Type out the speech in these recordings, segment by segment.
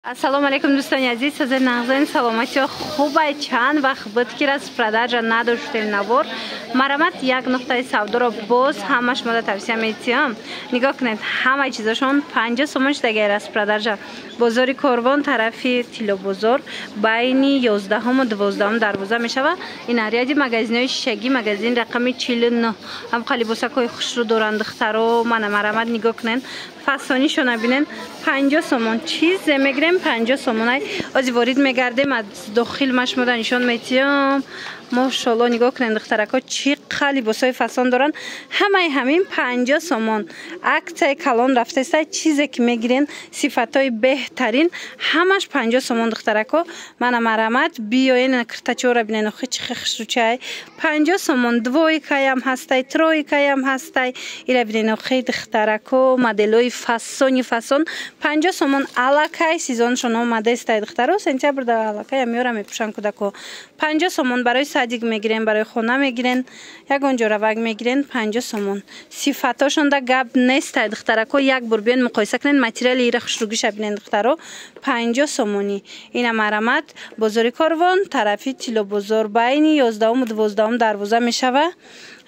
Ассалому алайкум, дӯстони азиз, сазои нағзани саломатиё хубай. Чанд вақт буд, ки распродажа надоштем навор. Марамат, як нуқтаи савдоро боз ҳама шумода тавсия метиҳам. Нигоҳ кунед, ҳамаи чизошон 50 сомон шудагай. Распродажа бозори Корвон, тарафи Тиллобозор, байни 11-ҳуму 12-ҳум дарвоза мешава. Ин ряди магазинҳои шишагӣ, магазин рақами 49. Ҳамқа либосакҳои хушрӯ доранд, духтаро. Мана, марамат, нигоҳ кунед, фасонишона бинен. 50 сомон чизе мегирем, 50 сомонай. Ози ворид мегардем, аз дохил ма шумода нишон метиҳам. Мошолло, нигоҳ кунед, духтарако, чӣ қа либосҳои фасон доранд. Ҳамаи ҳамин 50 сомон. Аксияи калон рафтаиста. Чизе ки мегирен, сифатҳои беҳтарин, ҳамаш 50 сомон, духтарако. Мана, марамат, биёен, киртачора бинен, охи чӣ хушрӯчай. 50 сомон. Двойкаям ҳастай, тройкаям ҳастай. Ира бинен, охи, духтарако, моделҳои фасони фасон, 50 сомон. Аллакай сезоншон омадаистай, духтаро. Сентябрда аллакай амёра мепӯшанд кӯдако. 50 сомон барои садик мегирен, барои хона мегирен, ягон ҷоравак мегирен, 50 сомон. Сифатошонда гап нестай, духтарако. Як бор биён, муқоиса кунен. Материали ира хушрӯгиша бинен, духтаро. 50 сомонӣ. Ина, марамат, бозори Корвон, тарафи Тиллобозор, байни 11-уму 12-ум дарвоза мешава,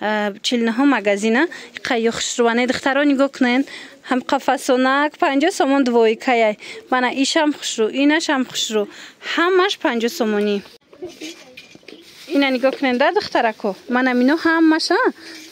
49-ҳум магазина. Қайё хушрӯване, духтаро, нигоҳ кунен, ҳам қафасонак 50 сомон. Двойкаяй, мана ишам хушрӯ, инашам хушрӯ, ҳамаш 50 сомонӣ. Ина нигоҳ кунен да, духтарако, манам ино ҳамаша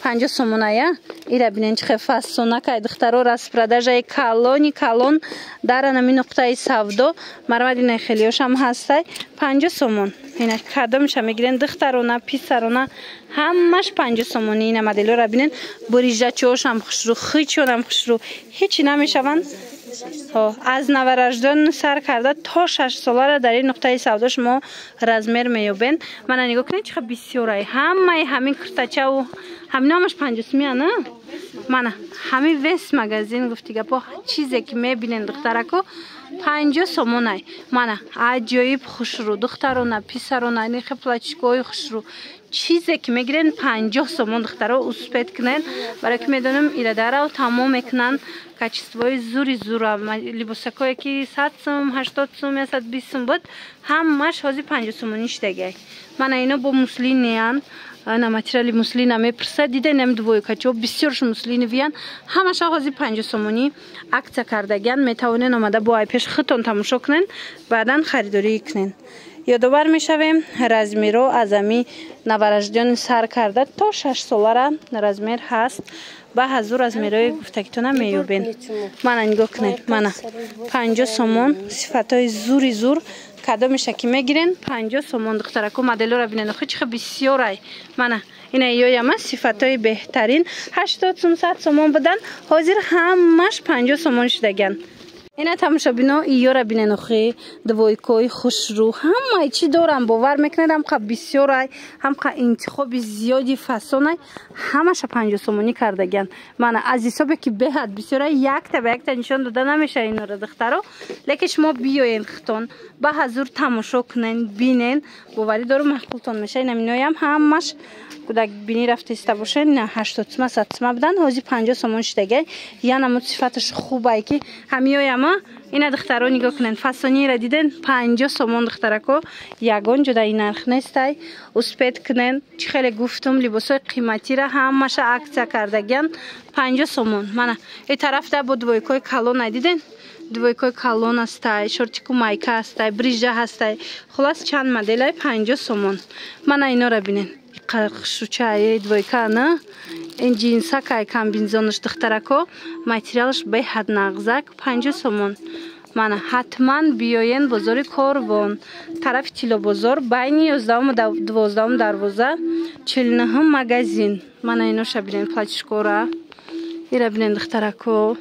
50 сомоная. Ира бинен, чӣ хел фасонакай, духтаро. Распродажаи калони калон дар анами нуқтаи савдо. Марамад, ина хелиёшам ҳастай, 50 сомон. Ина кадомиша мегирен, духтарона, писарона, ҳамаш 50 сомонӣ. Ина моделёра бинен, бурижачиҳошам хушрӯ, хичонам хушрӯ, ҳечи намешаванд. Аз новорождённый сар карда то 6 солара дар ин нуқтаи савдо шумо размер меёбен. Мана, нигоҳ кунед, чӣ қадр бисёрай ҳамаи ҳамин куртачаву ҳамин ҳамаш 50 сумия на. Мана ҳамин весь магазин, гуфти гапо, чизе ки мебинен, духтарако, 50 сомонай. Мана, аҷоиб хушрӯ, духтарона, писарона, нихе платьишкои хушрӯ, чизе ки мегирен, 50 сомон. Духтаро, успеть кунен, барое ки медонам, ирадарав тамом мекунанд. Качествои зури зура. Либосакое ки 100 сум, 80 сум, 120 сум буд, ҳамаш ҳозир 50 сомонӣ шудагай. Мана ино бо муслиниян, ана материали муслина мепурсад. Дида, инами двойкачо бисёрш муслинивиян, ҳамаша ҳозир 50 сомонӣ аксия кардагиян. Метавонен омада, бо ай пеш худтон тамошо кунен, баъдан харидорӣ кунен. Ёдовар мешавем, размеро аз ами новорождённый сар карда то 6 солара размер ҳаст. Ба ҳазур размерои гуфтагитона меёбен. Мана, нигоҳ кунед, мана, 50 сомон, сифатҳои зури зур. Кадомеша ки мегирен, 50 сомон. Духтарако, моделора бинен, охи чихе бисёрай. Мана ина ёяма, сифатҳои беҳтарин. 80 сум, 100 сомон будан, ҳозир ҳамаш 50 сомон шудагиян. Ина, тамошобино, иёра бинен, охи, двойкои хушрӯ, ҳамаи чӣ дорам. Бовар мекунед, ҳамқа бисёрай, ҳамқа интихоби зиёди фасонай, ҳамаша 50 сомонӣ кардагиян. Мана, аз ҳисобе ки беҳад бисёрай, якта ба якта нишон дода намешава инора, духтаро. Лекин шумо биёен, хитон ба ҳазур тамошо кунен, бинен, боварӣ дорум, маъқултон меша. Ина миноям ҳамаш кӯдак бинӣ рафтаиста бошен. Ина 80 сума, 100 сума будан, ҳозир 50 сомон шудагай. Янамуд сифаташ хубай, ки ҳамиёяма. Ина, духтаро, нигоҳ кунед, фасонира диден, 50 сомон. Духтарако, ягон ҷода ин нарх нестай. Успеть кунен. Чӣ хеле гуфтум, либосҳои қиматира ҳамаша аксия кардагиян, 50 сомон. Мана и тарафда бо двойкои калона диден, двойкои калон ҳастай, шортику майка ҳастай, брижа ҳастай, хулас чанд моделай, 50 сомон. Мана инора бинен, хушрӯчае, двойка на, ин ҷинсакай, комбинезонаш, духтарако, материалаш беҳад нағзак, 50 сомон. Мана, ҳатман биёен бозори Корвон, тарафи Тиллобозор, байни 11-уму 12-ум дарвоза, 49-ум магазин. Мана иноша бинен, платьишкора ира бинен, духтарако,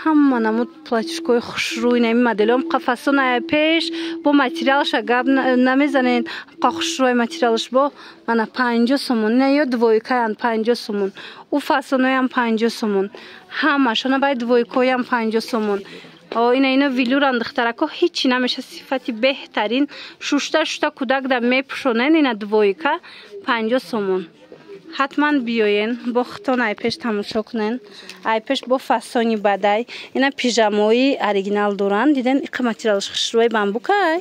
ҳама намуд платьишкои хушрӯ. Инами моделом қафасоная пеш бо материалша гап намезанен, қа хушрӯи материалаш бо. Мана, 50 сомон. Ина ё двойкаян, 50 сомон, ӯ фасоноям 50 сомон, ҳамашона бай двойкоям 50 сомон. Ина ино велюран, духтарако, ҳичи намеша, сифати беҳтарин, шушта шушта кӯдак да мепӯшонен. Ина двойка 50 сомон. Ҳатман биёен, бо худтон айпеш тамошо кунен. Айпеш бо фасони бадай. Ина пижамои оригинал доранд. Диден, иқа материалш хушрӯи бамбукай.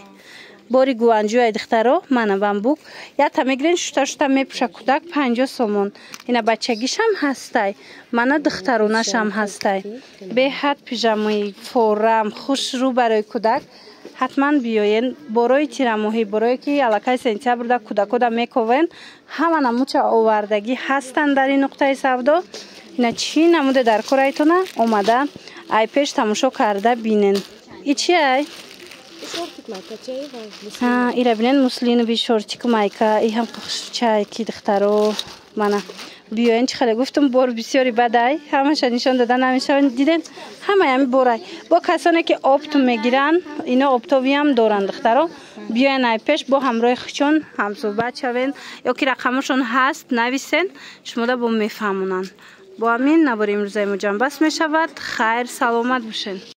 Бори гуанҷӯй, духтаро, мана бамбук. Якта мегирен, шута шута мепӯша кӯдак, 50 сомон. Ина бачагишам ҳастай. Мана духтарунашам ҳастай. Беҳад пижамои форам, хушрӯ барои кӯдак. Ҳатман биёен борои тирамоҳӣ, борое ки аллакай сентябрда кӯдакода мековен, ҳама намудча овардагӣ ҳастанд дар ин нуқтаи савдо. Ина чӣ намуде дар корайтона, омада айпеш тамошо карда бинен. И чи ай? Ира бинен, муслинови шортику майка, и ҳам чай ки, духтаро, мана биёен. Чӣ хеле гуфтум, бор бисёри бадай, ҳамаша нишон дода намешавад. Диден, ҳамаи ҳами борай. Бо касоне ки оптом мегиранд, ино оптовиам доранд, духтаро. Биёен айпеш, бо ҳамроҳи хучон ҳамсӯҳбат шавен ё ки рақамошон ҳаст, нависен, шумода бо мефаҳмонанд. Бо ҳамин навори имрӯзаи мо ҷамъбаст мешавад. Хайр, саломат бошен.